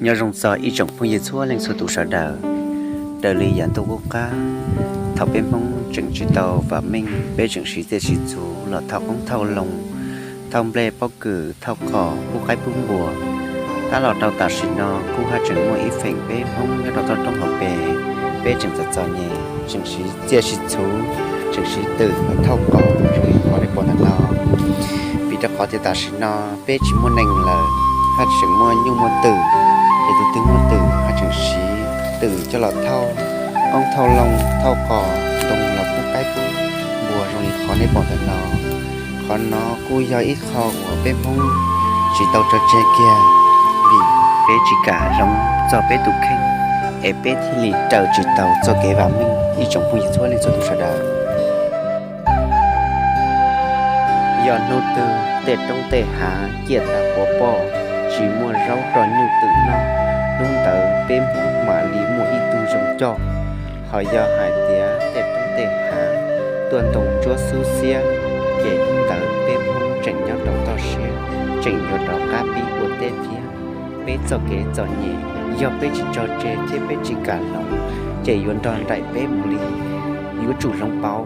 Nyob zoo txog ib tsoom phooj ywg txhua leej txhua tus sawv daws. Raws li yav ntuj qub qab, thaum peb Hmoob tseem tsis tau vam meej, peb tseem siv txiaj siv txhuv los thauj qoob thauj loo, thauj nplej pob kws, thauj qos, pub qaib pub npua. Tab los rau tam sim no kuj haj tseem muaj ib feem peb Hmoob nyob rau toj roob hauv pes, peb tseem txom txom nyem, tseem siv txiaj siv txhuv, tseem siv twm los thauj qos zoo li qhov nej pom ntawm no. Vim rau qhov tias tam sim no peb tsis muaj neeg lawm, haj tseem muaj nyuj muaj twm, ces tus twg muaj twm haj tseem siv twm coj los thauj qoob thauj loo, thauj qos, ntoo los pub qaib pub npua zoo li qhov nej pom ntawm no. Qhov no kuj yog ib qho uas peb Hmoob tsis tau tso tseg kiag, vim peb tsis kam hloov txog peb tus kheej, es peb thiaj li raws tsis tau txoj kev vam meej ib tsoom phooj ywg txhua leej txhua tus sawv daws. Yog hnub twg tej roob tej hav ciaj tas quav poj, tsis muaj zaub rau nyuj twm noj, hnub ntawd peb Hmoob mam li muaj ib tug zoo coj. Ho yog hais tias tej roob tej hav tuaj ntoo tsuab xub xiab, ces hnub ntawd peb Hmoob tseem nyob rau toj siab, tseem yuav rov qab pib ua teb thiab. Peb txoj kev txom nyem, yog peb tsis tso tseg thiab peb tsis kam hloov, ces yuav nrog nraim peb mus li. Yuav tsum hloov pauv.